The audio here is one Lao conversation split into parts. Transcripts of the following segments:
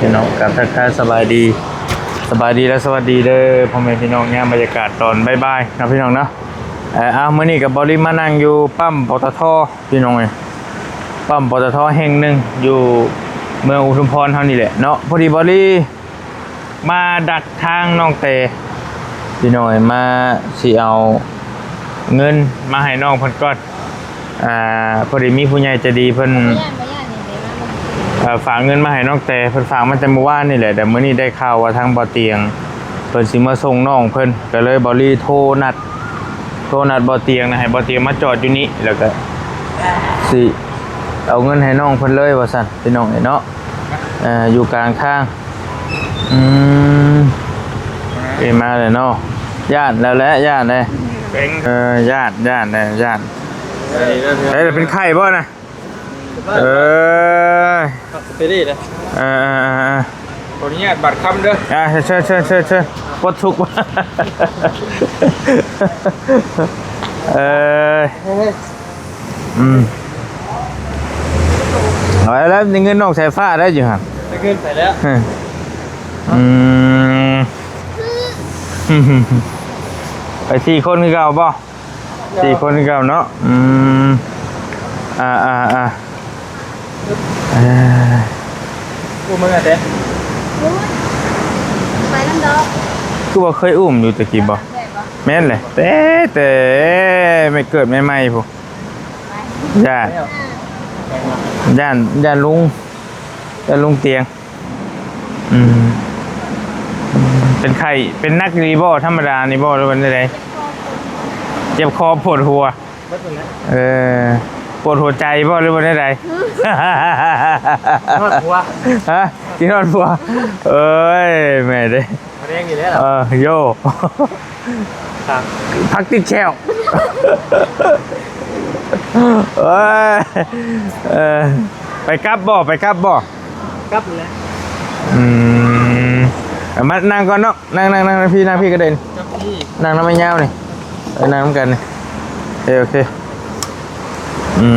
ພີ່ນ້ອງ ກາບທັກທາຍສະບາຍດີ ສະບາຍດີ ແລະ ສະຫວັດດີເດີພໍ່ແມ່ພີ່ນ້ອງ ຍາມບັນຍາກາດຕອນບ່າຍໆເນາະພີ່ນ້ອງເນາະ. ເອີ ເອົາ ມື້ນີ້ກໍບໍ່ໄດ້ມານັ່ງຢູ່ປ້ຳ ປຕທ ພີ່ນ້ອງເອີຍ ປ້ຳ ປຕທ ແຫ່ງໜຶ່ງຢູ່ເມືອງອຸທຸມພອນເຮົານີ້ແຫຼະເນາະ. ພໍດີບໍ່ລີມາດັກທາງນ້ອງແຕ ພີ່ນ້ອງເອີຍ ມາຊິເອົາເງິນມາໃຫ້ນ້ອງເພິ່ນກ່ອນ. ອ່າ ພໍດີມີຜູ້ໃຫຍ່ໃຈດີເພິ່ນ ເອີ ຝາກເງິນມາໃຫ້ນ້ອງແຕ ເພິ່ນຝາກມາແຕ່ມື້ວານນີ້ແຫຼະ. ແຕ່ມື້ນີ້ໄດ້ຂ່າວວ່າທາງບໍ່ຕຽງເພິ່ນຊິມາສົ່ງນ້ອງເພິ່ນ ກໍເລີຍບໍ່ລີໂທນັດ ໂທນັດບໍ່ຕຽງນະ ໃຫ້ບໍ່ຕຽງມາຈອດຢູ່ນີ້ ແລ້ວກໍຊິເອົາເງິນໃຫ້ນ້ອງເພິ່ນເລີຍວ່າຊັ້ນ ພີ່ນ້ອງເອີຍເນາະ. ເອີ ຢູ່ກາງທາງ ອືມ ເອີ ມາແລ້ວເນາະ. ຢ້ານແລ້ວແຫຼະ ຢ້ານແຫຼະ ເອີ ຢ້ານ ຢ້ານແຫຼະ ຢ້ານ. ເອີ ເປັນໄຂ້ບໍ່ນະ? ເອີ ເປັນນີ້ນະ ເອີ ຂໍອະນຸຍາດບາດຄຳເດີ. ອ່າ ເຊີນ ເຊີນ ເຊີນ ເຊີນ ປົດທຸກ. ເອີ ອືມ ເອົາແລ້ວ ໄດ້ເງິນນ້ອງສາຍຟ້າໄດ້ຢູ່ຫັ້ນ ໄດ້ເງິນໄປແລ້ວ. ອືມ ໄປສີ່ຄົນຄືເກົ່າບໍ່? ສີ່ຄົນຄືເກົ່າເນາະ. ອືມ ອ່າ ອ່າ ອ່າ ເອີ ອຸ້ມມາແຕ່ ໄປນຳດອກ ຄືວ່າເຄີຍອຸ້ມຢູ່ແຕ່ກີ້ບໍ່? ແມ່ນແຫຼະ ແຕ່ ແຕ່ແມ່ເກີດໃໝ່ໆພຸ້ນ. ຢ້ານ ຢ້ານ ຢ້ານລຸງ ຢ້ານລຸງຕຽງ. ອືມ ເປັນໄຂ້ ເປັນໜັກອີ່ຫຼີບໍ່? ທຳມະດານີ້ບໍ່ ຫຼືວ່າແນວໃດ? ເຈັບຄໍປວດຫົວ ເອີ ປວດຫົວໃຈບໍ່ ຫຼືວ່າແນວໃດ? ຮອດຫົວ ຮະ ກິນຮອດຫົວ. ເອີຍ ແມ່ເດ້ ມະເຮັງອີກແລ້ວ ເອີ ໂຢ ຜັກຕິດແຂ້ວ. ເອີຍ ເອີ ໄປກັບບໍ່? ໄປກັບບໍ່? ກັບແລ້ວ. ອືມ ເອົາມານັ່ງກ່ອນເນາະ ນັ່ງ ນັ່ງ ນັ່ງພີ້ ນັ່ງພີ້ກໍໄດ້ ນັ່ງນຳແມ່ຍາວນີ້. ເອີ ນັ່ງນຳກັນນີ້ ໂອເຄ ໂອເຄ. ອືມ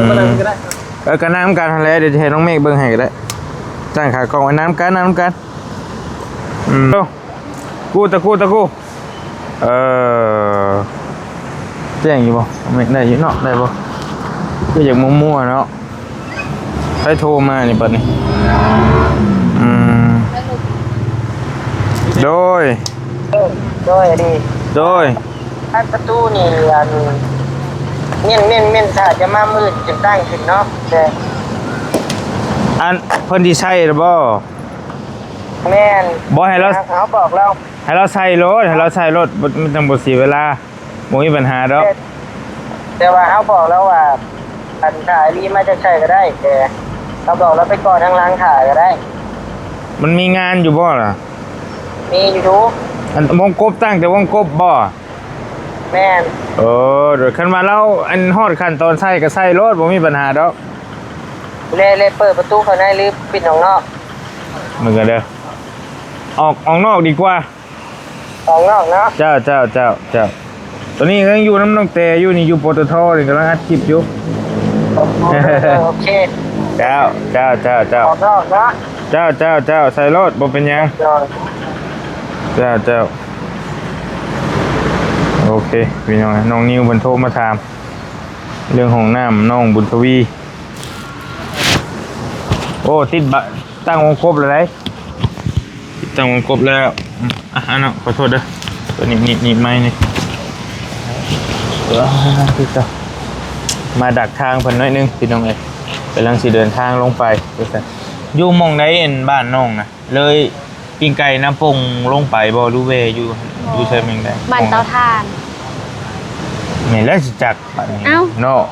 ເອີ ກໍນັ່ງນຳກັນຫັ້ນແຫຼະ ດຽວຈະໃຫ້ນ້ອງເມກເບິ່ງໃຫ້ກໍໄດ້. ຕັ້ງຂາກ້ອງໄວ້ ນັ່ງນຳກັນ ນັ່ງນຳກັນ. ອືມ ໂອ້ ຕະກູ ຕະກູ ຕະກູ. ເອີ ແຈ້ງຢູ່ບໍ່? ໄດ້ຢູ່ເນາະ ໄດ້ບໍ່? ຄືຢາກມົວໆເນາະ. ໃຜໂທມານີ້ບັດນີ້? ອືມ ໂດຍ ໂດຍ ໂດຍ ໂດຍ. ອັນປະຕູນີ້ ອັນ ເມັນ ເມັນ ເມັນ ຖ້າຈະມາມື້ອື່ນຈຶ່ງຕັ້ງຂຶ້ນເນາະ ແຕ່ ອັນ ເພິ່ນຊິໃຊ້ແລ້ວບໍ່? ແມ່ນ ບໍ່ ໃຫ້ລາວ ເຮົາບອກລາວ ໃຫ້ລາວໃສ່ໂລດ ໃຫ້ລາວໃສ່ໂລດ ບໍ່ ມັນຈັ່ງບໍ່ເສຍເວລາ ບໍ່ມີບັນຫາດອກ. ແຕ່ ແຕ່ວ່າເຮົາບອກລາວວ່າ ອັນ ຖ້າອີ່ຫຼີມາຈາກໃສກໍໄດ້ ແຕ່ເຮົາບອກລາວໄປເກາະທາງຫຼັງຖ້າກໍໄດ້. ມັນມີງານຢູ່ບໍ່ລະ? ມີຢູ່. ອັນ ວົງກົບ ຕັ້ງແຕ່ວົງກົບບໍ່? ແມ່ນ. ເອີ ຄັນວ່າລາວ ອັນ ຮອດຂັ້ນຕອນໃສ່ກໍໃສ່ໂລດ ບໍ່ມີບັນຫາດອກ. ແລະ ແລະ ເປີດປະຕູເຂົ້າໃນ ຫຼື ປິດອອກນອກ? ເບິ່ງກັນເດີ ອອກ ອອກນອກດີກວ່າ ອອກນອກເນາະ. ເຈົ້າ ເຈົ້າ ເຈົ້າ ເຈົ້າ. ຕອນນີ້ຍັງຢູ່ນຳນ້ອງແຕຢູ່ນີ້ ຢູ່ ປຕທ ນີ້ ກຳລັງອັດຄລິບຢູ່. ໂອເຄ ໂອເຄ. ເຈົ້າ ເຈົ້າ ເຈົ້າ ເຈົ້າ. ອອກນອກເນາະ. ເຈົ້າ ເຈົ້າ ເຈົ້າ. ໃສ່ໂລດ ບໍ່ເປັນຫຍັງ. ເຈົ້າ ເຈົ້າ. ໂອເຄ ພີ່ນ້ອງ ນ້ອງນິວເພິ່ນໂທມາຖາມເລື່ອງຫ້ອງນ້ຳ ນ້ອງບຸນທະວີ. ໂອ້ ຕິດບະ ຕັ້ງວົງກົບແລ້ວໃດ໋ ຕິດຕັ້ງວົງກົບແລ້ວ. ອືມ ອ່ະ ອັນນັ້ນ ຂໍໂທດເດີ ຕົວນີ້ ນີ້ ນີ້ໄມ້ນີ້ ມາດັກທາງເພິ່ນໜ້ອຍໜຶ່ງ ພີ່ນ້ອງເອີຍ. ກຳລັງຊິເດີນທາງລົງໄປ ຢູ່ໝ່ອງໃດ ອັນ ບ້ານນ້ອງນະ? ເລີຍປີ້ງໄກ່ນາປົງລົງໄປບໍ່ ຫຼືແວ່ຢູ່ ຢູ່ໃສແມ່ນໃດ? ບ້ານເຕົາຖ່ານ. ແມ່ນແລ້ວຊິຈັກບາດນີ້ ເອົ້າ ເນາະ.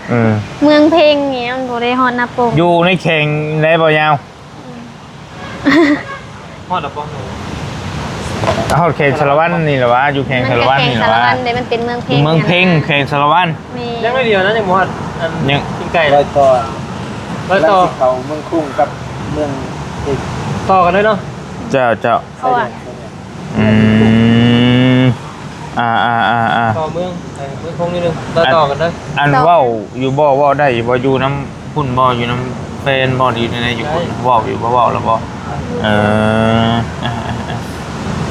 ເອີ ເມືອງເພັງນີ້ມັນບໍ່ໄດ້ຮອດນາປົງ. ຢູ່ໃນແຂວງໃດບໍ່ຍາວ? ຮອດແລ້ວບໍ່? ຮອດແຂວງສາລະວັນນີ້ແຫຼະວະ ຢູ່ແຂວງສາລະວັນນີ້ແຫຼະວະ. ມັນກໍແຂວງສາລະວັນເດ້ ມັນເປັນເມືອງເພັງ. ຢູ່ເມືອງເພັງ ແຂວງສາລະວັນ. ແມ່ນ. ຍັງໜ້ອຍດຽວນະ ຍັງບໍ່ຮອດອັນ ຍັງ ປີ້ງໄກ່ ລອຍຕໍ່ ລອຍຕໍ່ ເຂົ້າເມືອງຄຸ້ງກັບເມືອງເພັງ ຕໍ່ກັນເລີຍເນາະ. ເຈົ້າ ເຈົ້າ. ເພາະວ່າ ອືມ ອ່າໆໆໆ ຕໍ່ເມືອງ ເອີ ເມືອງຄົງນິດໜຶ່ງ ຕໍ່ກັນເດີ. ອັນ ເວົ້າຢູ່ບໍ່ ເວົ້າໄດ້ຢູ່ບໍ່ ຢູ່ນຳພຸ້ນບໍ່ ຢູ່ນຳ ແຟນບໍ່ ຫຼືຢູ່ໃນໃດ ຢູ່ພຸ້ນ ເວົ້າຢູ່ບໍ່ ເວົ້າແລ້ວບໍ່? ເອີ ເອີ ເອີ ເອີ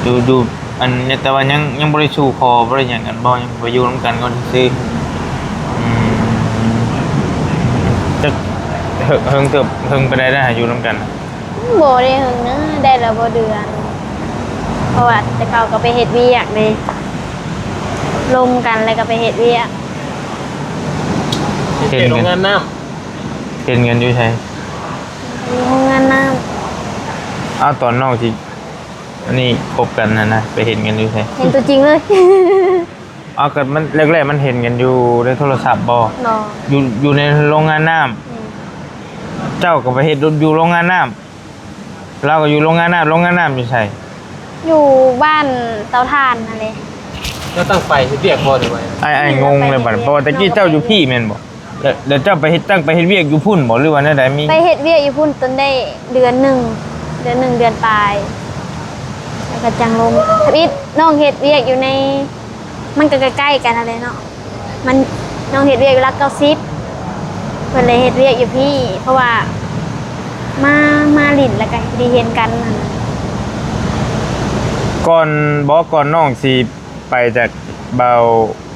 ຢູ່ ຢູ່ ອັນ ແຕ່ວ່າຍັງ ຍັງບໍ່ໄດ້ສູ່ຂໍ ບໍ່ໄດ້ຫຍັງກັນບໍ່? ຍັງໄປຢູ່ນຳກັນກ່ອນຊື່ໆ. ອືມ ຈັກເຫິງ ເຖິງປານໃດແລ້ວ ຢູ່ນຳກັນ? ບໍ່ໄດ້ເຫິງນະ ໄດ້ລະບໍ່ເດືອນ ເພາະວ່າແຕ່ເກົ່າກໍໄປເຮັດວຽກເດ້ ລົມກັນແລ້ວກໍໄປເຮັດວຽກ. ເຮັດວຽກໂຮງງານນ້ຳ. ເຮັດວຽກຢູ່ໃສ? ຢູ່ໂຮງງານນ້ຳ. ອ້າວ ຕອນນ້ອງຊິ ອັນນີ້ ຄົບກັນຫັ້ນນະ ໄປເຮັດວຽກຢູ່ໃສ? ເຫັນຕົວຈິງເລີຍ. ອ້າວ ກໍມັນ ແລກໆມັນເຫັນກັນຢູ່ໃນໂທລະສັບບໍ່? ບໍ່. ຢູ່ ຢູ່ໃນໂຮງງານນ້ຳ. ແມ່ນ. ເຈົ້າກໍໄປເຮັດຢູ່ໂຮງງານນ້ຳ? ລາວກໍຢູ່ໂຮງງານນ້ຳ. ໂຮງງານນ້ຳຢູ່ໃສ? ຢູ່ບ້ານເຕົາຖ່ານຫັ້ນແຫຼະ. ລາວຕັ້ງໄປເຮັດວຽກບໍ່ ຫຼືວ່າ? ອ້າຍ ອ້າຍ ອືມ ງົງເລີຍບັດນີ້ ເພາະວ່າແຕ່ກີ້ເຈົ້າຢູ່ພີ້ແມ່ນບໍ່? ແລ້ວ ແລ້ວເຈົ້າໄປເຮັດ ຕັ້ງໄປເຮັດວຽກຢູ່ພຸ້ນບໍ່ ຫຼືວ່າແນວໃດ? ມີ ໄປເຮັດວຽກຢູ່ພຸ້ນຈົນໄດ້ເດືອນໜຶ່ງ ເດືອນໜຶ່ງ ເດືອນປາຍ ແລ້ວກໍຈັ່ງລົງ. ທຳອິດນ້ອງເຮັດວຽກຢູ່ໃນ ມັນກໍໃກ້ໆກັນຫັ້ນແຫຼະເນາະ ມັນ ນ້ອງເຮັດວຽກຢູ່ຫຼັກເກົ້າສິບ ເພິ່ນເລີຍເຮັດວຽກຢູ່ພີ້ ເພາະວ່າມາ ມາຫຼິ້ນແລ້ວກໍໄດ້ເຫັນກັນຫັ້ນນະ. ກ່ອນ ບໍ່ ກ່ອນນ້ອງຊິໄປຈາກບ່າວ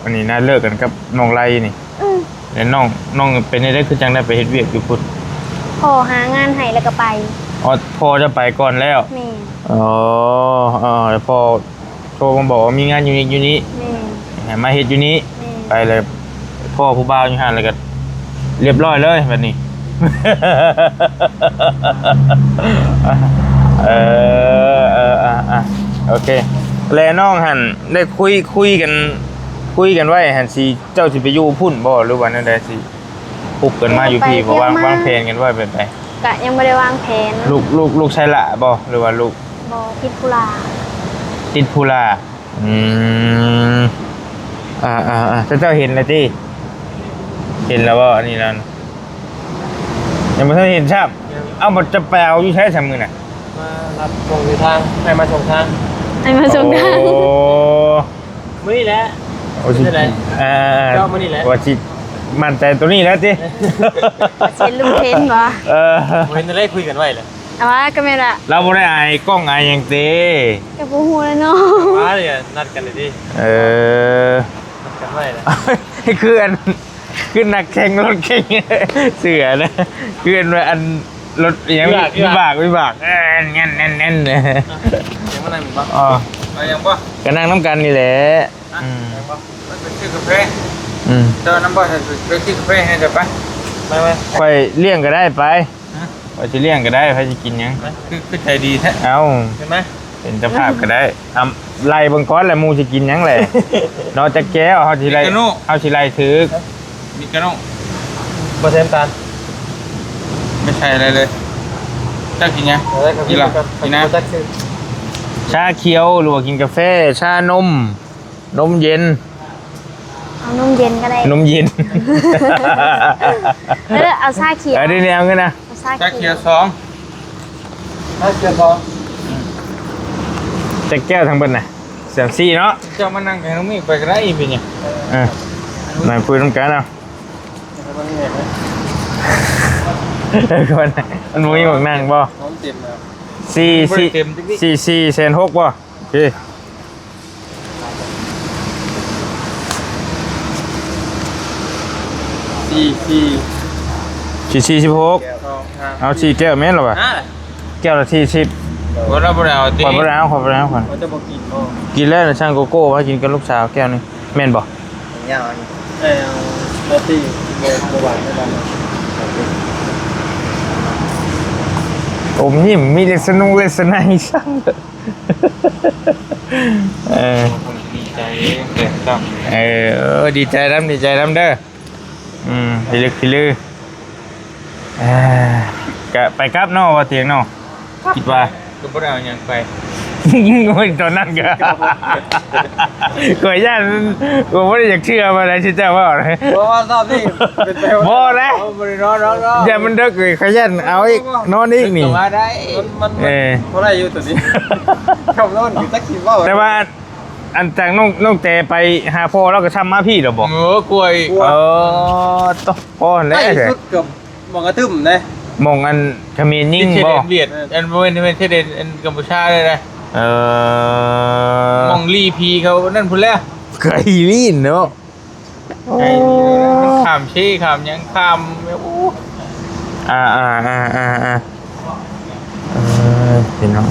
ອັນນີ້ນະ ເລີກກັນກັບນ້ອງໄລນີ້ ອືມ ແລ້ວນ້ອງ ນ້ອງເປັນແນວໃດ ຄືຈັ່ງໄດ້ໄປເຮັດວຽກຢູ່ພຸ້ນ? ພໍ່ຫາງານໃຫ້ແລ້ວກໍໄປ. ອໍ ພໍ່ຈະໄປກ່ອນແລ້ວ? ແມ່ນ. ອໍ ເອີ ແລ້ວພໍ່ໂທມາບອກວ່າມີງານຢູ່ນີ້ ຢູ່ນີ້ ແມ່ນ ໃຫ້ມາເຮັດຢູ່ນີ້. ແມ່ນ. ໄປແລ້ວພໍ້ຜູ້ບ່າວຢູ່ຫັ້ນ ແລ້ວກໍລຽບຮ້ອຍເລີຍບັດນີ້. ເອີ ເອີ ອ່າ ໂອເຄ ແລ້ວນ້ອງຫັ້ນໄດ້ຄຸຍ ຄຸຍກັນ ຄຸຍກັນໄວ້ຫັ້ນ ຊິ ເຈົ້າຊິໄປຢູ່ພຸ້ນບໍ່ ຫຼືວ່າແນວໃດ? ຊິປຸບກັນມາຢູ່ພີ້ບໍ່? ວາງ ວາງແຜນກັນໄວ້ແບບໃດ? ກະຍັງບໍ່ໄດ້ວາງແຜນ. ລູກ ລູກ ລູກຊາຍຫຼ້າບໍ່ ຫຼືວ່າລູກ? ບໍ່ ຕິດຜູ້ຫຼ້າ. ຕິດຜູ້ຫຼ້າ. ອືມ ອ່າໆໆ ເຈົ້າເຫັນແລ້ວຕິ? ເຫັນແລ້ວບໍ່ ອັນນີ້ນັ້ນ? ຍັງບໍ່ທັນເຫັນຊ້ຳ. ເອົ້າ ບໍ່ ຈະໄປເອົາຢູ່ໃສຊ້ຳມື້ນະ? ມາຮັບສົ່ງຢູ່ທາງ ໃຫ້ມາສົ່ງທາງ ໃຫ້ມາສົ່ງທາງ. ໂອ້ ມື້ນີ້ແຫຼະ. ໂອ້ ຊິ ເອີ ເຈົ້າມື້ນີ້ແຫຼະ ວ່າຊິໝັ້ນໃຈໂຕນີ້ແຫຼະຕິ? ເຫັນລຸງເພັນບໍ່? ເອີ ບໍ່ເຫັນໄດ້ຄຸຍກັນໄວ້ແຫຼະ. ອ່າ ກໍແມ່ນລະ ລາວບໍ່ໄດ້ອາຍກ້ອງອາຍຫຍັງຕິ? ກໍບໍ່ຮູ້ແຫຼະເນາະ. ວ່ານັດກັນເລີຍຕິ? ເອີ ນັດກັນໄວ້ແຫຼະ. ຄືອັນ ຄືນັກແຂ່ງລົດແຂ່ງເສືອນະ ຄືອັນວ່າອັນລົດອີຫຍັງ ວິບາກ ວິບາກ ວິບາກ ເອີ ແໜ້ນໆໆ ເອີ ຍັງມານັ່ງບໍ່? ອໍ ເອົາຫຍັງບໍ່? ກໍນັ່ງນຳກັນນີ້ແຫຼະ. ອືມ ໄປຊື້ກາແຟ. ອືມ ເຈົ້ານຳບໍ່? ໄປຊື້ກາແຟໃຫ້ເຈົ້າໄປ. ໄປໆ ຂ້ອຍລ້ຽງກໍໄດ້ ໄປ. ຮະ? ຂ້ອຍຊິລ້ຽງກໍໄດ້ ໃຜຊິກິນຫຍັງ? ຄື ຄືໃຈດີແທ້. ເອົ້າ ເຫັນໄໝ? ເປັນເຈົ້າພາບກໍໄດ້. ອຳ ໄລ່ເບິ່ງກ່ອນແຫຼະ ໝູ່ຊິກິນຫຍັງແຫຼະ ເນາະ. ຈັກແກ້ວ ເຮົາຊິໄລ່ ເມກາໂນ ເຮົາຊິໄລ່ຖືກ. ເມກາໂນ ບໍ່ໃສ່ນ້ຳຕານ ບໍ່ໃສ່ອະໄລເລີຍ. ເຈົ້າກິນຫຍັງ? ເອົາໄວ້ ກິນລະ ກິນນະ. ຊາຂຽວ ຫຼືວ່າກິນກາແຟ? ຊານົມ ນົມເຢັນ. ເອົານົມເຢັນກໍໄດ້. ນົມເຢັນ. ເອີ ເອົາຊາຂຽວ. ເອີ ນີ້ ນີ້ ເອົາເງິນນະ. ຊາຂຽວສອງ ຊາຂຽວສອງ. ອືມ ຈັກແກ້ວທັງເບິດນະ? ສາມສີ່ເນາະ. ເຈົ້າມານັ່ງໃຫ້ນ້ອງມີໄປກໍໄດ້ ເປັນຫຍັງ? ເອີ ນັ່ງຄຸຍນຳກັນເອົາ. ເອີ ມັນບໍ່ມີໝ່ອງນັ່ງບໍ່? ຫ້ອງເຕັມແລ້ວ. ສີ່ ສີ່ ສີ່ ສີ່ແສນຫົກບໍ່? ໂອເຄ ສີ່ ສີ່ ສີ່ ສີ່ ສິບຫົກ. ເອົາສີ່ແກ້ວແມ່ນລະວະ? ແກ້ວລະສີ່ສິບ. ບໍ່ໄດ້ ບໍ່ໄດ້ເອົາຕິ? ຂ້ອຍບໍ່ໄດ້ເອົາ ຂ້ອຍບໍ່ໄດ້ເອົາ. ຂ້ອຍຈະບໍ່ກິນບໍ່? ກິນແລ້ວ ສັ່ງໂກໂກ້ໄວ້ກິນກັບລູກສາວແກ້ວໜຶ່ງ ແມ່ນບໍ່? ຍາວອັນນີ້ ເອີ ເອົາລາເຕ້ ບໍ່ ບໍ່ຫວານປານໃດ. ໂອ້ ມີ ມີເລັກສະນຸງເລັກສະໄນ. ເອີ ດີໃຈເດ້ ເອີ ດີໃຈນຳ ດີໃຈນຳເດີ. ອືມ ພິລຶກພິລື ເອີ ກະໄປກັບເນາະ ວ່າຕຽງເນາະ ຄິດວ່າ ກໍບໍ່ໄດ້ເອົາຫຍັງໄປ. ໂອ້ຍ ຕອນນັ້ນກໍ ຂ້ອຍຢ້ານ ຂ້ອຍບໍ່ໄດ້ຢາກເຊື່ອວ່າໄດ້ ທີ່ເຈົ້າເວົ້ານະ. ບໍ່ວ່າຮອບນີ້ເປັນໄປບໍ່ໄດ້ ບໍ່ໄດ້ນອນດອກ. ຢ້ານມັນເດິກເລີຍ ຂ້ອຍຢ້ານເອົາອີກ ນອນອີກນີ້. ກໍວ່າໄດ້ ມັນ ມັນ ເອີ ພໍໄດ້ຢູ່ຕົວນີ້ ຄຳນອນຢູ່ ຈັກຊິເວົ້າ. ແຕ່ວ່າອັນຈາກນ້ອງ ນ້ອງແຕໄປຫາພໍ່ ລາວກໍຊ້ຳມາພີ້ແລ້ວບໍ່? ເອີ ກວຍ ເອີ ໂຕ ພໍແລ້ວ ໃກ້ສຸດກໍໝ່ອງກະຕຶ້ມເດ້. ໝ່ອງອັນຂະເໝນຍິງບໍ່? ຕິດຊາຍແດນຫວຽດ ອັນບໍ່ແມ່ນ ແມ່ນຊາຍແດນອັນກຳປູຊາເລີຍນະ. ເອີ ໝ່ອງລີ້ຜີເຂົານັ້ນພຸ້ນແຫຼະ. ໄກລີ້ເນາະ. ໄກລີ້ເນາະ ມັນຂ້າມເຊ ຂ້າມຫຍັງ ຂ້າມ ໂອ້ ອ່າໆໆໆໆ ເອີ ພີ່ນ້ອງ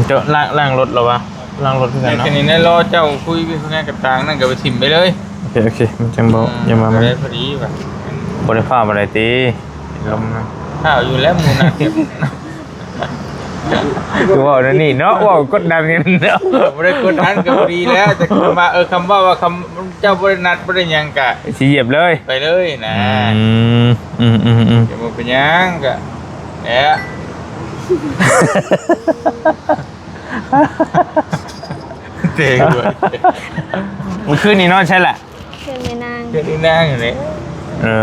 ເຈົ້າລ້າງ ລ້າງລົດແລ້ວວະ? ລ້າງລົດຄືກັນເນາະ. ແຕ່ນີ້ນະ ລໍເຈົ້າຄຸຍເປັນງານກະຕ່າງນັ້ນກໍໄປຖິ້ມໄປເລີຍ. ໂອເຄ ໂອເຄ ມັນຈັ່ງບໍ່ ອືມ ຢ່າມາ ມັນໄດ້ພໍດີວ່າ ບໍ່ໄດ້ຟ້າວປານໃດຕິ ລົມນະ ຟ້າວຢູ່ແລ້ວ ໝູ່ນັດ ຄືເວົ້າແນວນີ້ເນາະ ເວົ້າກົດດັນກັນເນາະ. ບໍ່ໄດ້ກົດດັນກໍພໍດີແລ້ວ ແຕ່ຄຳວ່າ ເອີ ຄຳເວົ້າວ່າ ຄຳ ເຈົ້າບໍ່ໄດ້ນັດ ບໍ່ໄດ້ຫຍັງກະ ຊິຢຽບເລີຍ ໄປເລີຍນະ. ອືມ ອືມໆໆ ຈະບໍ່ເປັນຫຍັງກະ ແຫຼະ ເຕະຫົວ. ມື້ຄືນນີ້ນອນໃສລະ? ເຮືອນແມ່ນາງ ເຮືອນອີ່ນາງນີ້ແຫຼະ. ເອີ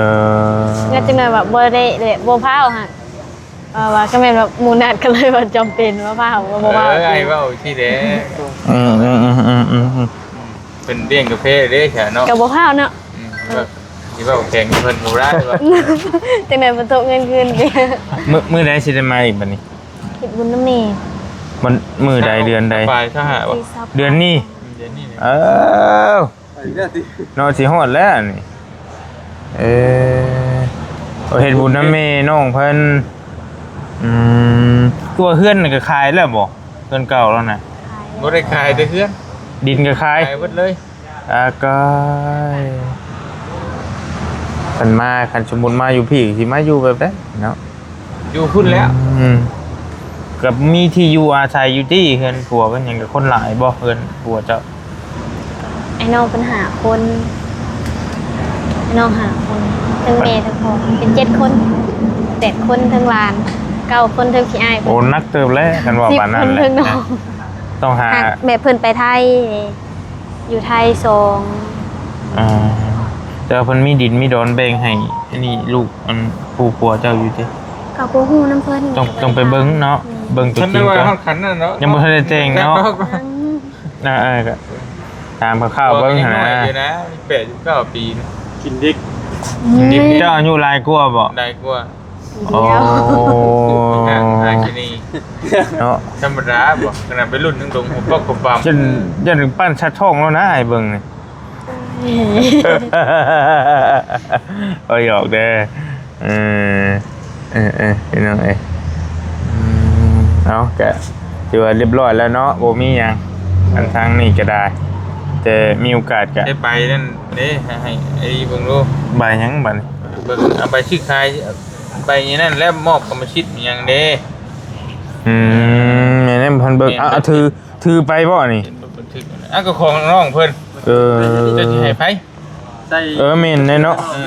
ແລ້ວຈັ່ງໃດວ່າບໍ່ໄດ້ ແຫຼະ ບໍ່ພາວຫັ້ນ ວ່າ ວ່າກໍແມ່ນວ່າໝູ່ນັດ ກໍເລີຍວ່າຈຳເປັນວ່າພາວ ວ່າບໍ່ພາວ. ເອີ ອ້າຍເວົ້າຊີ້ແຫຼະ. ອືມໆ ເພິ່ນລ້ຽງກາແຟເດ້ຊະເນາະ ກໍບໍ່ພາວເນາະ. ອືມ ຊິເວົ້າແຂງເພິ່ນກໍບໍ່ໄດ້ວ່າ ຈັ່ງໃດບໍ່ຕົກເງິນຄືນ. ມື້ ມື້ໃດຊິໄດ້ມາອີກບັດນີ້? ເຮັດບຸນນຳແມ່ ມື້ໃດ ເດືອນໃດ? ປາຍຊາວຫ້າບໍ່? ເດືອນນີ້ ເດືອນນີ້. ເອີ ໄປແລ້ວຕິ ເນາະ ຊິຮອດແລ້ວນີ້. ເອີ ເຮັດບຸນນຳແມ່ນ້ອງເພິ່ນ. ອືມ ຕົວເຮືອນນີ້ກໍຂາຍແລ້ວບໍ່? ເຮືອນເກົ່າແລ້ວນະ? ຂາຍແລ້ວ. ບໍ່ໄດ້ຂາຍແຕ່ເຮືອນ ດິນກໍຂາຍ ຂາຍເບິດເລີຍ. ອາກາຍ ຄັນມາ ຄັນສົມມຸດມາຢູ່ພີ້ ຊິມາຢູ່ແບບໃດເນາະ? ຢູ່ພຸ້ນແລ້ວ. ອືມ ກັບມີທີ່ຢູ່ອາໄສຢູ່ຕິ ເຮືອນຜົວເພິ່ນຫຍັງ ກັບຄົນຫຼາຍບໍ່ ເຮືອນຜົວເຈົ້າ? ອ້າຍນ້ອງເພິ່ນຫ້າຄົນ ອ້າຍນ້ອງຫ້າຄົນ ທັງແມ່ທັງພໍ່ເປັນເຈັດຄົນ ແປດຄົນ ທັງຫຼານເກົ້າຄົນ ທັງພີ່ອ້າຍ. ໂອ້ ໜັກເຕີບແລ້ວ ຄັນວ່າປານນັ້ນແຫຼະ ສິບຄົນ ທັງນ້ອງ. ຕ້ອງຫາ ແບບເພິ່ນໄປໄທ ຢູ່ໄທສອງ. ອ່າ ແຕ່ວ່າເພິ່ນມີດິນມີດອນແບ່ງໃຫ້ອັນນີ້ລູກ ອັນຜູ້ຜົວເຈົ້າຢູ່ຕິ? ກໍບໍ່ຮູ້ນຳເພິ່ນ ຕ້ອງ ຕ້ອງໄປເບິ່ງເນາະ. ອືມ ເບິ່ງຕົວຈິງກ່ອນ ຍັງບໍ່ທັນໄດ້ແຕ່ງເນາະ. ອືມ ອ່າ ກໍຖາມຂ່າວໆເບິ່ງຫັ້ນນະ. ຍັງນ້ອຍຢູ່ນະ ມີແປດສິບເກົ້າປີນະ ກິນດິບ. ກິນດິບ. ເຈົ້າອາຍຸຫຼາຍກວ່າບໍ່? ຫຼາຍກວ່າ. ໂອ້ ຫາກິນນີ້ເນາະ ທຳມະດາບໍ່? ຂະໜາດໄປລຸ້ນຍັງດົງຫົວປອກຫົວປຳ ຈົນ ຈົນປັ້ນສັດທ້ອງແລ້ວນະ ອ້າຍເບິ່ງນີ້. ໂອ້ຍ ຫຍອກເດີ. ເອີ ເອີ ເອີ ພີ່ນ້ອງເອີຍ ອືມ ເອົາ ກະຖືວ່າລຽບຮ້ອຍແລ້ວເນາະ ບໍ່ມີຫຍັງ. ອັນທາງນີ້ກະໄດ້ ແຕ່ມີໂອກາດກະໄດ້ໃບນັ້ນເດ້ ໃຫ້ ໃຫ້ໄອ້ເບິ່ງດູ. ໃບຫຍັງບັດນີ້? ເບິ່ງ ເອົາໃບຊື້ຂາຍ ໃບອັນນັ້ນແຫຼະ ມອບກຳມະສິດຫຍັງເດ້. ອືມ ແມ່ນແລ້ວ ເພິ່ນເບິ່ງ ເອົາ ເອົາ ຖື ຖືໄປບໍ່ນີ້? ເຫັນບໍ່ບັນທຶກ ອ່ະ ກໍຂອງນ້ອງເພິ່ນ. ເອີ ເຈົ້າຊິໃຫ້ໃຜ? ໃສ່ ເອີ ແມ່ນແຫຼະເນາະ. ເອີ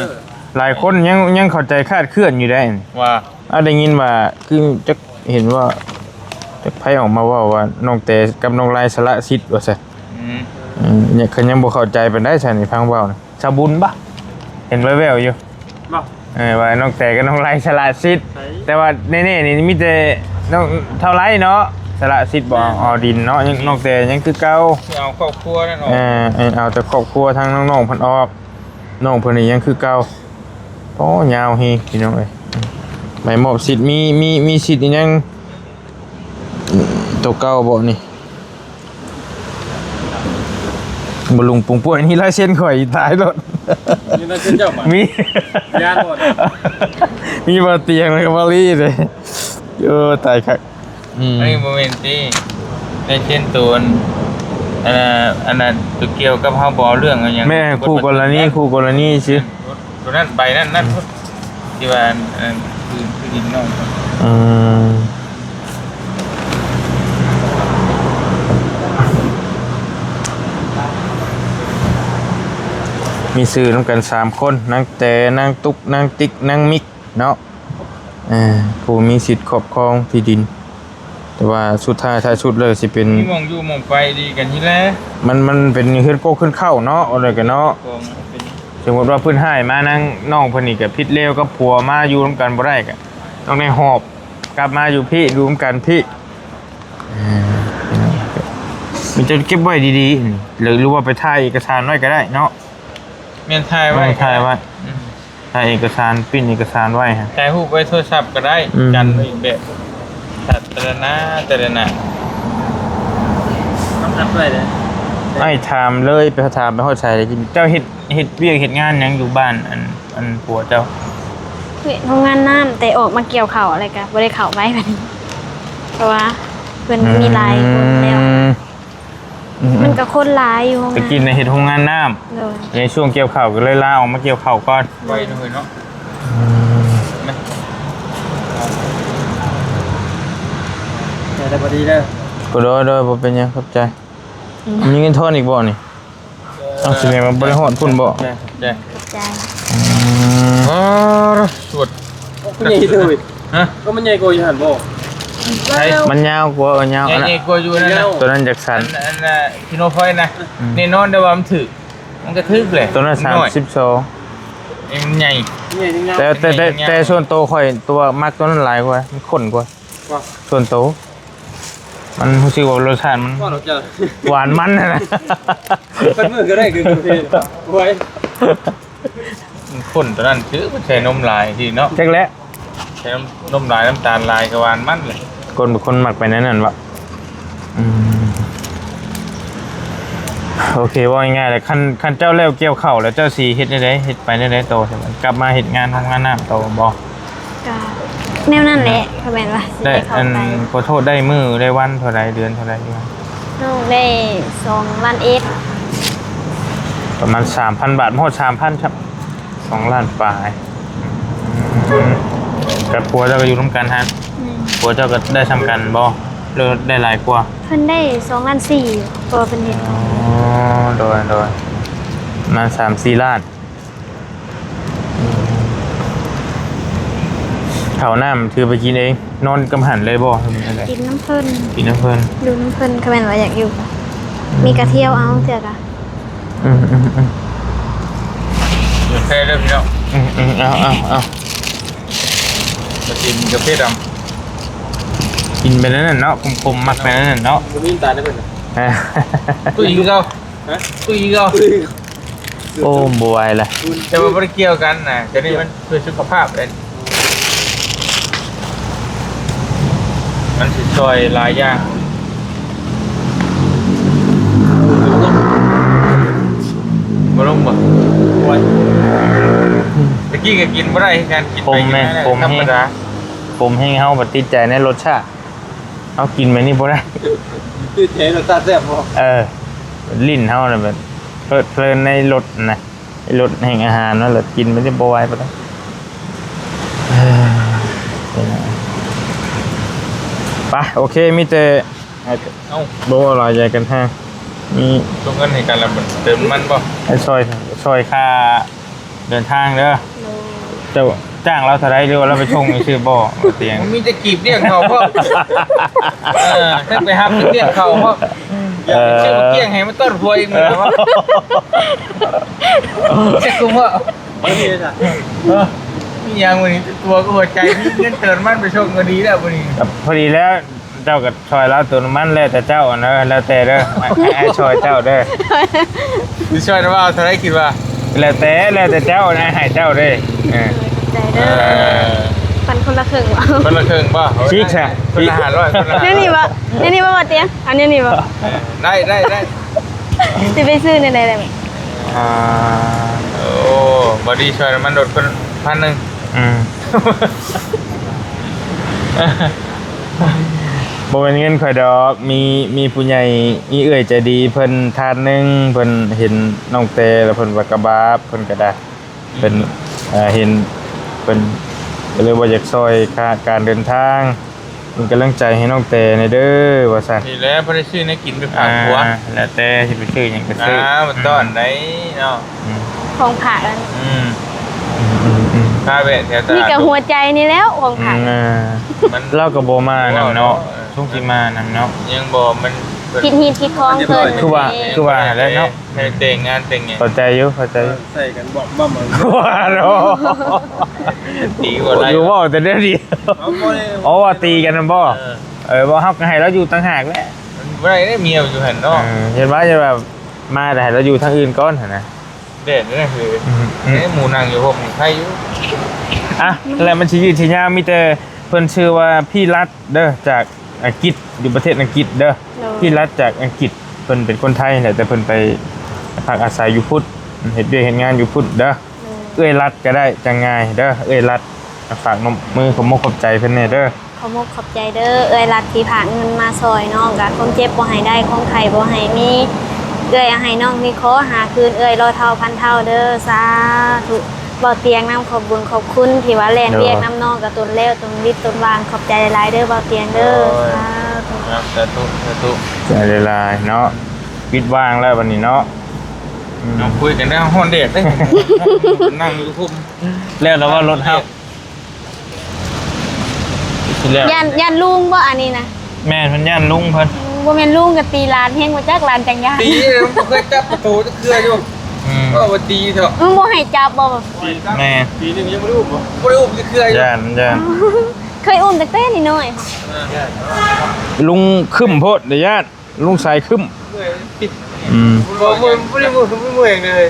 ຫຼາຍຄົນຍັງ ຍັງເຂົ້າໃຈຄາດເຄື່ອນຢູ່ໄດ໋ ວ່າ ອ່າ ໄດ້ຍິນວ່າ ຄືຈັກເຫັນວ່າ ຈັກໃຜອອກມາເວົ້າວ່າ ນ້ອງແຕກັບນ້ອງລາຍສະຫຼະສິດວ່າຊັ້ນ. ອືມ ເອີ ຍັງ ເຂົາຍັງບໍ່ເຂົ້າໃຈປານໃດຊັ້ນ ຟັງເວົ້ານະ. ສາວບຸນບໍ່? ເຫັນແວ່ວໆຢູ່ ບໍ່ ເອີ ວ່ານ້ອງແຕກັບນ້ອງໄລສະຫຼະສິດ. ໃຊ່ ແຕ່ວ່າແນ່ໆນີ້ມີແຕ່ນ້ອງເທົ່າໄລເນາະ ສະຫຼະສິດບໍ່ ອືມ ເອົາດິນເນາະ. ຍັງ ນ້ອງແຕຍັງຄືເກົ່າ ຊິເອົາຄອບຄົວນັ້ນອອກ. ເອີ ເອີ ເອົາແຕ່ຄອບຄົວທາງນ້ອງໆເພິ່ນອອກ. ນ້ອງເພິ່ນນີ້ຍັງຄືເກົ່າ. ໂອ້ ຍາວເຮງພີ່ນ້ອງເອີຍ. ໃບມອບສິດ ມີ ມີ ມີສິດອີ່ຫຍັງ ໂຕເກົ່າບໍ່ນີ້? ບໍ່ລຸງປຸງປ່ວຍ ນີ້ລາຍເຊັນຂ້ອຍຕາຍໂລດ. ມີລາຍເຊັນເຈົ້າບໍ່? ມີ ຢ້ານບໍ່? ມີບໍ່ຕຽງແລ້ວກໍບໍ່ລີເດ້. ໂອ້ ຕາຍຄັກ. ອືມ ອັນນີ້ບໍ່ແມ່ນຕິ ລາຍເຊັນໂຕອັນ ອັນນັ້ນ ອັນນັ້ນ ໂຕກ່ຽວກັບເຮົາບໍ່ເອົາເລື່ອງເອົາຫຍັງ. ແມ່ນ ຄູ່ກໍລະນີ ຄູ່ກໍລະນີຊື່. ໂຕນັ້ນ ໃບນັ້ນ ນັ້ນ ອືມ ທີ່ວ່າ ອັນ ອັນ ຄື ຄືດິນນ້ອງ. ອືມ ມີຊື່ນຳກັນສາມຄົນ ນາງແຕ ນາງຕຸກ ນາງຕິກ ນາງມິກເນາະ. ເອີ ຜູ້ມີສິດຄອບຄອງທີ່ດິນ ແຕ່ວ່າສຸດທ້າຍທ້າຍສຸດແລ້ວຊິເປັນ ມີໝ່ອງຢູ່ໝ່ອງໄປດີກັນນີ້ແຫຼະ. ມັນ ມັນເປັນເຮືອນໂກກເຮືອນເຂົ້າເນາະ ວ່າແລ້ວກັນເນາະ. ສົມມຸດວ່າເພິ່ນຮ້າຍມາ ນາງນ້ອງເພິ່ນນີ້ກໍຜິດແລ້ວກັບຜົວ ມາຢູ່ນຳກັນບໍ່ໄດ້ ກໍຕ້ອງໄດ້ຫອບກັບມາຢູ່ພີ້ ຢູ່ນຳກັນພີ້. ເອີ ມີແຕ່ເກັບໄວ້ດີໆ ຫຼື ຫຼືວ່າໄປຖ່າຍເອກະສານໄວ້ກໍໄດ້ເນາະ. ແມ່ນ ຖ່າຍໄວ້ ແມ່ນ ຖ່າຍໄວ້ ອືມ. ຖ່າຍເອກະສານ ປຣິ້ນເອກະສານໄວ້ຫັ້ນ ຖ່າຍຮູບໄວ້ໂທລະສັບກໍໄດ້ ອືມ ກັນໄວ້ອີກແບບ ສາທາລະນະ ສາທາລະນະ ຕ້ອງຮັບດ້ວຍເດ້. ອ້າຍຖາມເລີຍ ໄປຖາມໄປຮອດໃສແລ້ວ ເຈົ້າເຮັດ ເຮັດວຽກເຮັດງານຫຍັງຢູ່ບ້ານ ອັນ ອັນຜົວເຈົ້າ? ເຮັດໂຮງງານນ້ຳ ແຕ່ອອກມາກ່ຽວເຂົ້າແລ້ວກໍບໍ່ໄດ້ເຂົ້າໄປບັດນີ້ ເພາະວ່າເພິ່ນ ອືມ ມີຫຼາຍຄົນແລ້ວ ອືມ ມັນກໍຄົນຫຼາຍຢູ່ໂຮງງານ ແຕ່ກີ້ນະເຮັດໂຮງງານນ້ຳ ໂດຍ ໃນຊ່ວງກ່ຽວເຂົ້າກໍເລີຍລາອອກມາກ່ຽວເຂົ້າກ່ອນ ໄວເນາະ ເນາະ ອືມ ໄດ້ ໄດ້ພໍດີເດີ ໂດຍ ໂດຍ ບໍ່ເປັນຫຍັງ ຂອບໃຈ ອືມ ມີເງິນທອນອີກບໍ່ນີ້? ເອີ ເອົ້າ ຊິແມ່ນວ່າບໍ່ໄດ້ຮອດພຸ້ນບໍ່? ແມ່ນ ແມ່ນ ຂອບໃຈ ອືມ ອໍ ສວດ ມັນໃຫຍ່ເລີຍ ຮະ? ກໍມັນໃຫຍ່ກວ່າຢູ່ຫັ້ນບໍ່? ໃສ? ມັນຍາວກວ່າ ເອີ ຍາວ ໃຫຍ່ ອັນນັ້ນ ໃຫຍ່ກວ່າຢູ່ນັ້ນນະ ໂຕນັ້ນຈັກສັນ ອັນ ອັນ ອັນ ຊິໂນຟອຍນະ ອືມ ແນ່ນອນເດ້ວ່າມັນຖືກ ມັນກໍຖືກແຫຼະ ໂຕນັ້ນສາມສິບສອງ ນີ້ມັນໃຫຍ່ ໃຫຍ່ ແຕ່ ແຕ່ ແຕ່ ແຕ່ສ່ວນໂຕຂ້ອຍ ຕົວມັກໂຕນັ້ນຫຼາຍກວ່າ ມັນຂຸ້ນກວ່າ ວ່າ ສ່ວນໂຕ ມັນຮູ້ສຶກວ່າລົດຊາດມັນ ວ່າເຈົ້າ ຫວານມັນຫັ້ນນະ ເບິດມື້ກໍໄດ້ຄືກັນ ໂອ້ຍ ມັນຂຸ້ນຕົວນັ້ນ ຄືມັນໃສ່ນົມຫຼາຍທີ່ເນາະ ຈັກແຫຼະ ໃສ່ນົມ ນົມຫຼາຍ ນ້ຳຕານຫຼາຍກໍຫວານມັນແຫຼະ ຄົນ ຄົນມັກໄປແນວນັ້ນວະ ອືມ ໂອເຄ ເວົ້າງ່າຍໆແຫຼະ ຄັນ ຄັນເຈົ້າແລ້ວກ່ຽວເຂົ້າແລ້ວ ເຈົ້າຊິເຮັດແນວໃດ? ເຮັດໄປແນວໃດຕໍ່? ກັບມາເຮັດງານໂຮງງານນ້ຳຕໍ່ບໍ່? ກະແນວນັ້ນແຫຼະ ກໍແມ່ນວ່າຊິໄດ້ເຂົ້າໄປ ອັນ ຂໍໂທດ ໄດ້ມື້ໄດ້ວັນເທົ່າໃດ ເດືອນເທົ່າໃດຢູ່ຫັ້ນ? ນ້ອງໄດ້ສອງລ້ານເອັດ ປະມານສາມພັນບາດ ບໍ່ຮອດສາມພັນຊ້ຳ ສອງລ້ານປາຍ ອືມ ກັບຜົວເຈົ້າກໍຢູ່ນຳກັນຫັ້ນ ແມ່ນ ຜົວເຈົ້າກໍໄດ້ສ່ຳກັນບໍ່ ຫຼືໄດ້ຫຼາຍກວ່າ? ເພິ່ນໄດ້ສອງລ້ານສີ່ ເພາະວ່າເພິ່ນເຮັດ ອໍ ໂດຍ ໂດຍ ປະມານສາມສີ່ລ້ານ ເຂົ້ານ້ຳຖືໄປກິນເອງ ນອນກັບຫັ້ນເລີຍບໍ່ ຫຼືແນວໃດ? ກິນນຳເພິ່ນ ກິນນຳເພິ່ນ ຢູ່ນຳເພິ່ນ ຄັນແມ່ນວ່າຢາກຢູ່ ອືມ ມີກະທຽວເອົາເທື່ອກະ ອືມໆໆ ກາແຟເດີພີ່ນ້ອງ ອືມໆ ເອົາໆໆ ມາກິນກາແຟດຳ ກິນໄປແນວນັ້ນເນາະ ຂົມໆ ມັກໄປແນວນັ້ນເນາະ ບໍ່ມີນ້ຳຕານໃຫ້ເພິ່ນ ຕຸ້ຍຄືເກົ່າ ຮະ? ຕຸ້ຍຄືເກົ່າ ໂອ້ ບໍ່ໄຫວລະ ແຕ່ວ່າບໍ່ໄດ້ກ່ຽວກັນນະ ໂຕນີ້ມັນເພື່ອສຸຂະພາບເດ້ ມັນຊິຊ່ອຍຫຼາຍຢ່າງ ບໍ່ລົງບໍ່? ໂອ້ຍ ຕະກີ້ກໍກິນບໍ່ໄດ້ຄືກັນ ກິນໄປກິນມາແລ້ວ ຂົມແຮງ ທຳມະດາ ຂົມແຮງ ເຮົາບັດຕິດໃຈໃນລົດຊາດ ເຮົາກິນແບບນີ້ບໍ່ໄດ້ ຕິດໃຈລົດຊາດແຊບບໍ່? ເອີ ລີ້ນເຮົານະແບບເພີດເພີນໃນລົດນະ ໃນລົດແຫ່ງອາຫານນັ້ນແຫຼະ ກິນໄປນີ້ບໍ່ໄຫວປານໃດ ເອີ ໄປ ໂອເຄ ມີແຕ່ ເອົ້າ ບໍ່ເວົ້າຫຼາຍໃຫຍ່ກັນແຮງ ມີ ສົ່ງເງິນໃຫ້ກັນແລ້ວ ເຕີມນ້ຳມັນບໍ່? ໃຫ້ຊ່ອຍ ຊ່ອຍຄ່າ ເດີນທາງເດີ ໂດຍ ເຈົ້າຈ້າງລາວເທົ່າໃດ ຫຼືວ່າລາວໄປສົ່ງຊື່ໆບໍ່? ບໍ່ຕຽງ ມີແຕ່ກີບລ້ຽງເຂົາເພາະ ເອີ ທັງໄປຮັບທັງລ້ຽງເຂົາເພາະ ຢາກໄປຊື້ໝາກກ້ຽງໃຫ້ມັນຕ້ອນຜົວອີກມື້ລະເພາະ ຈັກກຸມເພາະ ບໍ່ມີເດ້ ເອີ ມີຫຍັງມື້ນີ້ ຕົວກໍຫົວໃຈ ມີເງິນເຕີມນ້ຳມັນໄປສົ່ງກໍດີແລ້ວມື້ນີ້ ກໍພໍດີແລ້ວ ເຈົ້າກໍຊ່ອຍລາວເຕີມນ້ຳມັນ ແລ້ວແຕ່ເຈົ້ານະ ແລ້ວແຕ່ເດີ ໃຫ້ ໃຫ້ອ້າຍຊ່ອຍເຈົ້າເດີ ຊິຊ່ອຍນຳວ່າເທົ່າໃດຄິດວ່າ ແລ້ວແຕ່ ແລ້ວແຕ່ເຈົ້ານະ ໃຫ້ເຈົ້າເດ້ ເອີ ຂອບໃຈເດີ ເອີ ປັນຄົນລະເຄິ່ງບໍ່? ຄົນລະເຄິ່ງບໍ່? ຊິກຊະ ຄົນລະຫ້າຮ້ອຍ ຄົນລະ ແນວນີ້ບໍ່? ແນວນີ້ບໍ່ ບໍ່ຕຽງ? ອັນແນວນີ້ບໍ່? ເອີ ໄດ້ ໄດ້ ໄດ້ ຊິໄປຊື້ແນວໃດແລ້ວ? ອ່າ ໂອ້ ບໍ່ດີ ຊ່ອຍນ້ຳມັນລົດເພິ່ນພັນໜຶ່ງ ອືມ ບໍ່ແມ່ນເງິນຂ້ອຍດອກ ມີ ມີຜູ້ໃຫຍ່ ມີເອື້ອຍໃຈດີເພິ່ນທ່ານໜຶ່ງ ເພິ່ນເຫັນນ້ອງແຕ ແລ້ວເພິ່ນວ່າກະບາບ ເພິ່ນກະໄດ້ ເພິ່ນ ເອີ ເຫັນ ເພິ່ນກໍເລີຍວ່າຢາກຊ່ອຍຄ່າການເດີນທາງ ເປັນກຳລັງໃຈໃຫ້ນ້ອງແຕແດ່ເດີ ວ່າຊັ້ນ ນີ້ແຫຼະ ພໍໄດ້ຊື້ແນວກິນໄປຝາກຜົວ ອ່າ ແລ້ວແຕ່ຊິໄປຊື້ຫຍັງກໍຊື້ ອ່າ ບໍ່ຕ້ອນໄດ້ເນາະ ອືມ ຂອງຝາກອັນ ອືມ ອືມ ອືມ ພາແວະແຖວຕະຫຼາດ ນີ້ກໍຫົວໃຈນີ້ແລ້ວຂອງຝາກ ອືມ ມັນ ລາວກໍບໍ່ມານຳເນາະ ເອີ ຊ່ວງຊິມານຳເນາະ ຍັງບໍ່ ມັນຜິດຮີດຜິດຄອງເພິ່ນ ຄືວ່າ ຄືວ່າແຫຼະເນາະ ໃຫ້ແຕ່ງງານແຕ່ງຫຍັງ ເຂົ້າໃຈຢູ່ ເຂົ້າໃຈຢູ່ ເອີ ໃສ່ກັນບອກບ້າມ ວ່າເນາະ ຕີບໍ່ໄດ້ ຢູ່ເວົ້າແຕ່ແນວນີ້ ເອົາບໍ່ໄດ້ ອໍ ວ່າຕີກັນນັ້ນບໍ່? ເອີ ເອີ ບໍ່ ເຮົາກໍໃຫ້ລາວຢູ່ຕ່າງຫາກແຫຼະ ມັນບໍ່ໄດ້ເດ້ ເມຍຢູ່ຫັ້ນເນາະ ເອີ ເຫັນວ່າ ເຫັນວ່າມາແຕ່ໃຫ້ລາວຢູ່ທາງອື່ນກ່ອນຫັ້ນນະ. ດເດ້ ອືມ ເອີ ໝູ່ນັ່ງຢູ່ຮ່ມໄຄຢູ່. ອ່ະ ແລ້ວມັນຊິຍືດຊິຍາວ ມີແຕ່ເພິ່ນຊື່ວ່າ ພີ່ລັດ ເດີ ຈາກອັງກິດ ຢູ່ປະເທດອັງກິດເດີ. ໂດຍ ພີ່ລັດຈາກອັງກິດ ເພິ່ນເປັນຄົນໄທແຫຼະ ແຕ່ເພິ່ນໄປພັກອາໄສຢູ່ພຸ້ນ ເຮັດວຽກເຮັດງານຢູ່ພຸ້ນເດີ. ໂດຍ ເອື້ອຍລັດກໍໄດ້ ຈັ່ງງ່າຍເດີ ເອື້ອຍລັດ ຝາກນ້ຳມື ຂອບມົກຂອບໃຈເພິ່ນແດ່ເດີ. ຂອບມົກຂອບໃຈເດີ ເອື້ອຍລັດທີ່ຝາກເງິນມາຊ່ອຍນ້ອງ ກະຄວາມເຈັບບໍ່ໃຫ້ໄດ້ ຄວາມໄຂ້ບໍ່ໃຫ້ມີ ເອື້ອຍໃຫ້ນ້ອງມີຂໍຫາຄືນ ເອື້ອຍລໍເທົ້າພັນເທົ້າເດີ. ສາທຸ. ເບົາຕຽງນຳ ຂອບບຸນຂອບຄຸນທີ່ວ່າແລ່ນວຽກນຳນ້ອງ ກະຕົນແລ້ວຕົນວິດຕົນວ່າງ ຂອບໃຈຫຼາຍໆເດີ ເບົາຕຽງເດີ. ໂດຍ ສາທຸ ສາທຸ ສາທຸ ໃຈຫຼາຍໆເນາະ. ປິດວ່າງແລ້ວບັດນີ້ເນາະ. ອືມ ເຮົາຄຸຍກັນແລ້ວ ຮ້ອນແດດເດ້ ນັ່ງຢູ່ພຸ້ນ ແລ້ວລະວ່າລົດເຮົາ ຊິແລ້ວ ຢ້ານ ຢ້ານລຸງບໍ່ອັນນີ້ນະ? ແມ່ນ ເພິ່ນຢ້ານລຸງເພິ່ນ. ອືມ ບໍ່ແມ່ນລຸງກໍຕີຫຼານແຮງ ບໍ່ຈັກຫຼານຈັກຢ່າງ ຕີ ບໍ່ເຄີຍຈັບປະໂຕຈັກເທື່ອຢູ່. ອືມ ກໍວ່າຕີເຖາະ. ອືມ ບໍ່ໃຫ້ຈັບບໍ່? ແມ່ນ ປີໜຶ່ງຍັງບໍ່ໄດ້ອຸ້ມບໍ່? ບໍ່ໄດ້ອຸ້ມຈັກເທື່ອຢູ່ ຢ້ານ ຢ້ານ. ເຄີຍອຸ້ມຕັ້ງແຕ່ນ້ອຍໆ. ລຸງຄຶ້ມໂພດເດ້ຢ້ານ. ລຸງສາຍຄຶ້ມ. ອືມ ບໍ່ ບໍ່ ບໍ່ໄດ້ເມື່ອຍ ບໍ່ໄດ້ເມື່ອຍຫຍັງເລີຍ.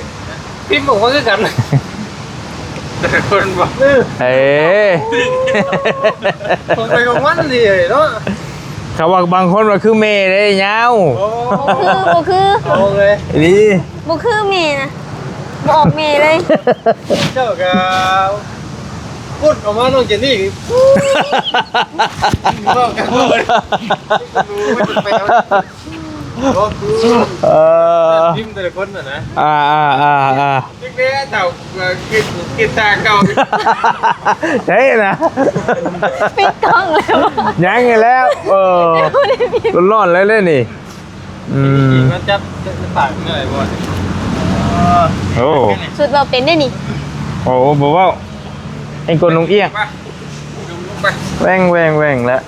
ພິມອອກມາຄືກັນ ແຕ່ຄົນບໍ່ ເອີ ເອີ ຂອງໃຜຂອງມັນນີ້ເນາະ. ເຂົາວ່າບາງຄົນວ່າຄືແມ່ເດ້ຍາວ. ໂອ້ ບໍ່ຄື ບໍ່ຄື ເອົາເລີຍ ອີ່ຫຼີ ບໍ່ຄືແມ່ນະ. ບໍ່ອອກແມ່ເລີຍ. ເຈົ້າກໍປຸດອອກມານ້ອງເຈນນີ້ ເວົ້າກັນເລີຍ ເອີ ທີມແຕ່ລະຄົນນະນະ. ອ່າໆໆໆ ເດັກແດ່ເຖົ້າ ເອີ ຄິດ ຄິດຕາເກົ່າ ໃຊ່ນະ ປິດກ້ອງແລ້ວ ຍັງຢູ່ແລ້ວ. ເອີ ບໍ່ໄດ້ປິດ ຮ້ອນໆ ແລ້ວເດ້ນີ້. ອືມ ມາຈັບ ຈັບປາກເມື່ອຍບໍ່? ໂອ້ ສຸດເວົ້າເປັນເດ້ນີ້. ໂອ້ ບໍ່ເວົ້າ ເອງກົນລຸງອຽງ ແວ່ງໆໆ ແລ້ວ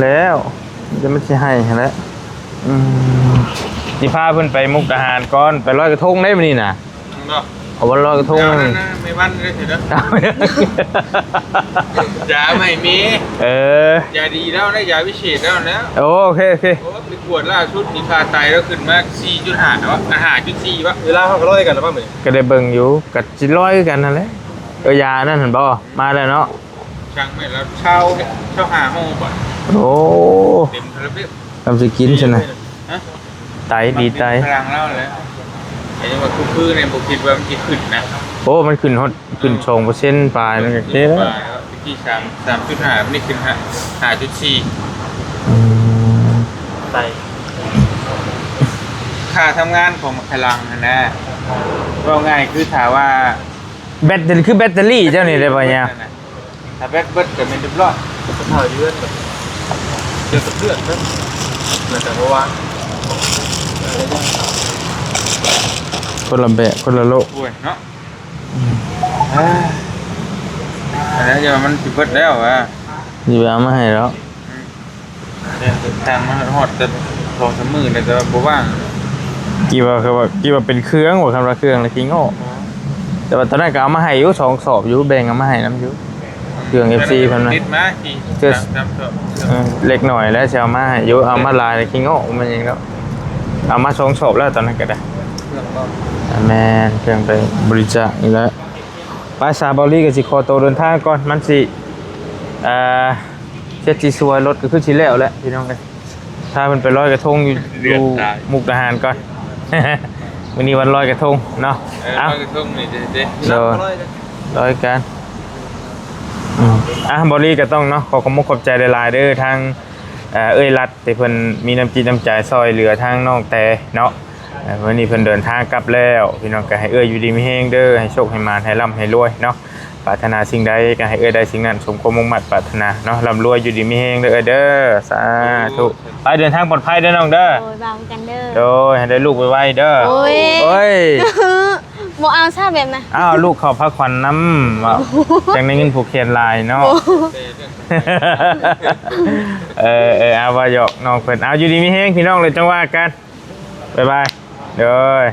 ແລ້ວຈະມັນຊິໃຫ້ຫັ້ນແຫຼະ. ອືມ ຊິພາເພິ່ນໄປມຸກດາຫານກ່ອນ ໄປລອຍກະທົງໄດ້ມື້ນີ້ນະ. ເນາະ ເອົາວັນລອຍກະທົງ ເອົານັ້ນນະ ແມ່ວັນເດີເດີ ຢາໃໝ່ມີ ເອີ ຢາດີແລ້ວນະ ຢາວິເສດແລ້ວນະ. ໂອເຄ ໂອເຄ ໂອ້ ໄປກວດລ່າສຸດນີ້ ຄ່າໄຕລາວຂຶ້ນມາສີ່ຈຸດຫ້າເນາະ ອ່າ ຫ້າຈຸດສີ່ວະ. ເວລາເຮົາກໍລອຍກັນແລ້ວປະມື້ນີ້ ກໍໄດ້ເບິ່ງຢູ່ ກໍຊິລອຍຄືກັນຫັ້ນແຫຼະ. ເອີ ຢາອັນນັ້ນຫັ້ນບໍ່ ມາແລ້ວເນາະ. ສັ່ງໄວ້ແລ້ວ ຊາວ ຊາວຫ້າໂຮບາດ. ໂອ້ ເຕັມຄາຣາເບວ. ນຳຊິກິນຊັ້ນນະ ຮະ? ໄຕ ດີໄຕ ພະລັງລາວແຫຼະ. ອັນນີ້ວ່າຄືໆນີ້ ບໍ່ຄິດວ່າມັນຊິຂຶ້ນນະ. ໂອ້ ມັນຂຶ້ນຮອດ ຂຶ້ນສອງເປີເຊັນປາຍ ມັນກໍເດ້ແລ້ວ. ປາຍແລ້ວ ຕະກີ້ສາມ ສາມຈຸດຫ້າ ວັນນີ້ຂຶ້ນຫ້າ ຫ້າຈຸດສີ່. ອືມ ໄຕ ຄ່າທຳງານຂອງພະລັງຫັ້ນນະ ເວົ້າງ່າຍຄືຖ້າວ່າ ແບັດເຕີ ຄືແບັດເຕີຣີເຈົ້ານີ້ໄດ້ບໍ່ຍາ? ຖ້າແບັດເບິດກໍແມ່ນຮຽບຮ້ອຍ ສະພາບຢູ່ເຮືອນ ເກີດກັບເດືອນເນາະ ແລ້ວກໍບໍ່ວ່າ ຄົນລະແບບ ຄົນລະໂລກ. ໂອ້ຍເນາະ ອືມ ອັນນັ້ນຢ່າວ່າມັນຊິເບິດແລ້ວວ່າ ຊິໄປເອົາມາໃຫ້ດອກ. ເດີນທາງມາຮອດແຕ່ສອງສາມມື້ແລ້ວ ແຕ່ວ່າບໍ່ວ່າງ. ຄິດວ່າ ຄືວ່າ ຄິດວ່າເປັນເຄື່ອງບໍ່ ຄັນວ່າເຄື່ອງລະຂີ້ງອກ. ອໍ ແຕ່ວ່າຕອນນັ້ນກໍເອົາມາໃຫ້ຢູ່ສອງສອບຢູ່ ແບ່ງເອົາມາໃຫ້ນຳຢູ່ ເຄື່ອງເອັຟຊີເພິ່ນນະ ຕິດມາ ເອີ ສາມສອບ ເອີ ເລັກນ້ອຍແຫຼະ ຊິເອົາມາໃຫ້ຢູ່ ເອົາມາຫຼາຍລະຂີ້ງອກ ບໍ່ແມ່ນຫຍັງດອກ. ເອົາມາສອງສອບແລ້ວຕອນນັ້ນກໍໄດ້ ເຄື່ອງບໍ່ ອ່າ ແມ່ນ ເຄື່ອງໄປບໍລິຈາກນີ້ແຫຼະ. ໄປ ສາວເບົາລີກໍຊິຂໍໂຕເດີນທາງກ່ອນ ມັນຊິ ອ່າ ເສັດຊິສວຍ ລົດກໍຄືຊິແລ້ວແຫຼະພີ່ນ້ອງເອີຍ. ພາເພິ່ນໄປລອຍກະທົງຢູ່ ຢູ່ມຸກດາຫານກ່ອນ ມື້ນີ້ວັນລອຍກະທົງເນາະ. ເອີ ເອົ້າ ລອຍກະທົງນີ້ເດ້ ໂດຍ ລອຍກັນ. ອືມ ອ່ະ ເບົາລີກໍຕ້ອງເນາະ ຂໍຂອບມົກຂອບໃຈຫຼາຍໆເດີ ທາງ ເອື້ອຍລັດ ທີ່ເພິ່ນມີນ້ຳຈິດນ້ຳໃຈຊ່ອຍເຫຼືອທາງນ້ອງແຕເນາະ. ເອີ ມື້ນີ້ເພິ່ນເດີນທາງກັບແລ້ວ ພີ່ນ້ອງ ກໍໃຫ້ເອື້ອຍຢູ່ດີມີແຮງເດີ ໃຫ້ໂຊກໃຫ້ໝານ ໃຫ້ລ່ຳໃຫ້ລວຍເນາະ. ປາດຖະໜາສິ່ງໃດກໍໃຫ້ເອື້ອຍໄດ້ສິ່ງນັ້ນ ສົມຄວາມມຸ່ງມາດປາດຖະໜາເນາະ. ລ່ຳລວຍຢູ່ດີມີແຮງເດີເອື້ອຍເດີ ສາທຸ. ໂອ້ ໄປ ເດີນທາງປອດໄພເດີນ້ອງເດີ. ໂດຍ ບາຍກັນເດີ ໂດຍ ໃຫ້ໄດ້ລູກໄວໆເດີ. ໂອ້ຍ ໂອ້ຍ ບໍ່ເອົາຊະແບບນັ້ນ. ອ້າວ ລູກເຂົ້າພາຂວັນນຳ ເວົ້າ ຈັ່ງໄດ້ເງິນຜູກແຂນຫຼາຍເນາະ. ໂອ້ ເອີ ເອີ ເອົາ ວ່າຫຍອກນ້ອງເພິ່ນ. ເອົາ ຢູ່ດີມີແຮງພີ່ນ້ອງ ແລ້ວຈັ່ງວ່າກັນ. ບາຍບາຍ ໂດຍ.